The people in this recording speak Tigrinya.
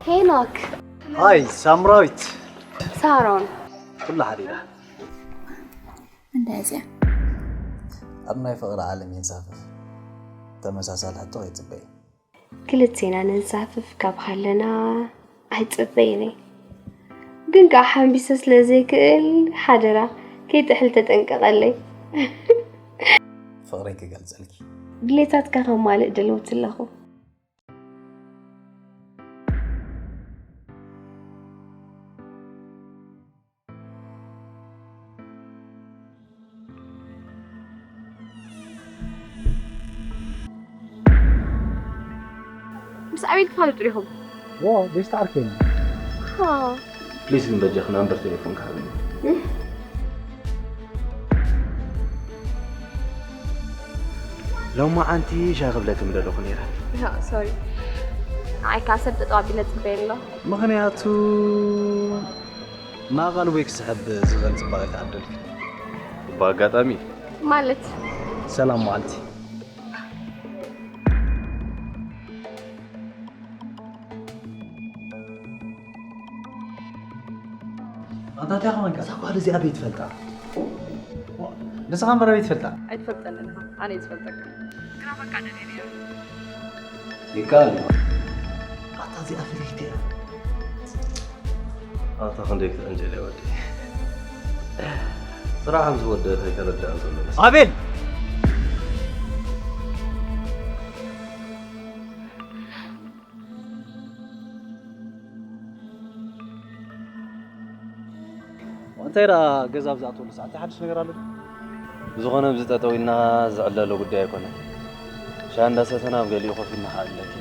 ሄኖክ። ሃይ ሳምራዊት። ሳሮን። ኩሉ ሓዲራ። እንታይ እዚኣ? ኣብ ናይ ፍቕሪ ዓለም ይንሳፈፍ። ተመሳሳሊ ሕቶ ከይትጽበይ። ክልቴና ንንሳፍፍ ካብ ሃለና ኣይጽበይን እየ። ግን ከዓ ሓንቢሰ ስለ ዘይክእል ሓደራ ከይጥሕል ተጠንቀቐለይ። ፍቕረይ ክገልጸልኪ። ድሌታትካ ከማልእ ድልውቲ ኣለኹ። ምስ ኣቤል ትፋለጡ ዲኹም? ዋ ቤስት ዓርከይ። ፕሊስ ግን በጃኺ ናምበር ቴሌፎን ክሃብኒ። ሎማዓንቲ ሻ ክብለኪ ምደለኹ ነይረ። ሶሪ፣ ንዓይ ከዓ ሰብ ጠጠው ኣቢለ ፅበየ ኣሎ። ምኽንያቱ ናብ ኣልቦይ ክስሕብ ዝኽእል ፅባቐ ክዓደልኪ። ብኣጋጣሚ ማለት ሰላም መዓልቲ። ኣንታ እንታይ ኾንካ? እዛ ጓል እዚኣ ቤት ፈልጣ። ንስኻ እምበር ቤት ፈልጣ። ኣይትፈልጠንን ኢኻ፣ ኣነ እየ ዝፈልጠካ። ግና በቃ ደልየ ነይረ። ይከኣል እዩ። ኣታ እዚኣ ፍልይቲ እያ። ኣታ ክንደይ ክትዕንጀል እያ ወዲ። ስራሕ ምስ ወደት ኣይተረድኣን ዘሎ መስ- ኣቤል! እንታይ ደኣ ገዛ ኣብ ዝኣትወሉ ሰዓት ሓድሽ ነገር ኣሎ ድዩ? ብዝኾነ ኣብዚ ጠጠው ኢልና ዝዕለሎ ጉዳይ ኣይኮነን። ሻሂ እንዳሰተና ኣብ ገሊኡ ኮፍ ኢልና ከዕልለኪ።